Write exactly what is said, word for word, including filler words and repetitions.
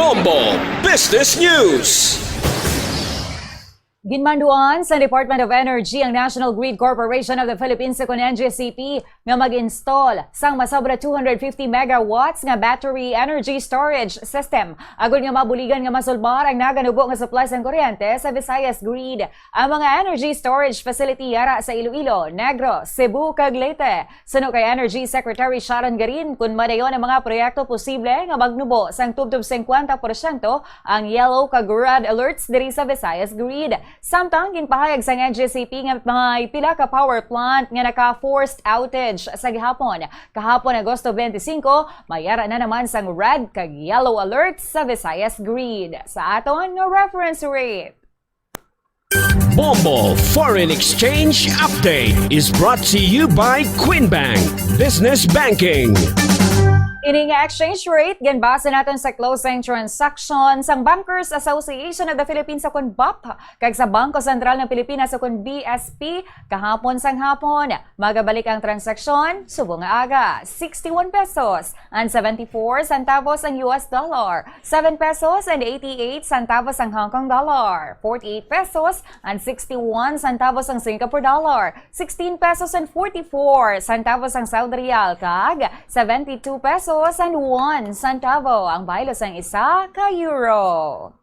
Bombo Business News. Ginmanduan sa Department of Energy ang National Grid Corporation of the Philippines sa N G C P nga mag-install sang masobra two hundred fifty megawatts nga battery energy storage system agod nga mabuligan nga masulbar ang naganubo nga supply sang kuryente sa Visayas Grid. Ang mga energy storage facility yara sa Iloilo, Negros, Cebu, kag Leyte. Suno kay Energy Secretary Sharon Garin, kun madayon ang mga proyekto, posible nga magnubo sang tubtob singkwenta porsyento ang yellow kag red alerts diri sa Visayas Grid. Samtang ginpahayag sang N G C P nga may pila ka power plant nga naka-forced outage sa gihapon. Kahapon, Agosto twenty-five, may ara na naman sang red kag yellow alerts sa Visayas Grid. Sa aton nga reference rate. Bombo Foreign Exchange Update is brought to you by Queen Bank Business Banking. Ini nga exchange rate ginbase naton sa closing transaction sang Bankers Association of the Philippines, o kon BAPH, kag sa Bangko Sentral ng Pilipinas, o kon B S P, kahapon sang hapon. Magabalik ang transaksyon subong nga aga: sixty-one pesos and seventy-four centavos ang U S dollar, seven pesos and eighty-eight centavos ang Hong Kong dollar, forty-eight pesos and sixty-one centavos ang Singapore dollar, sixteen pesos and forty-four centavos ang Saudi riyal, kag seventy-two pesos and one centavo ang baylo sang isa ka euro.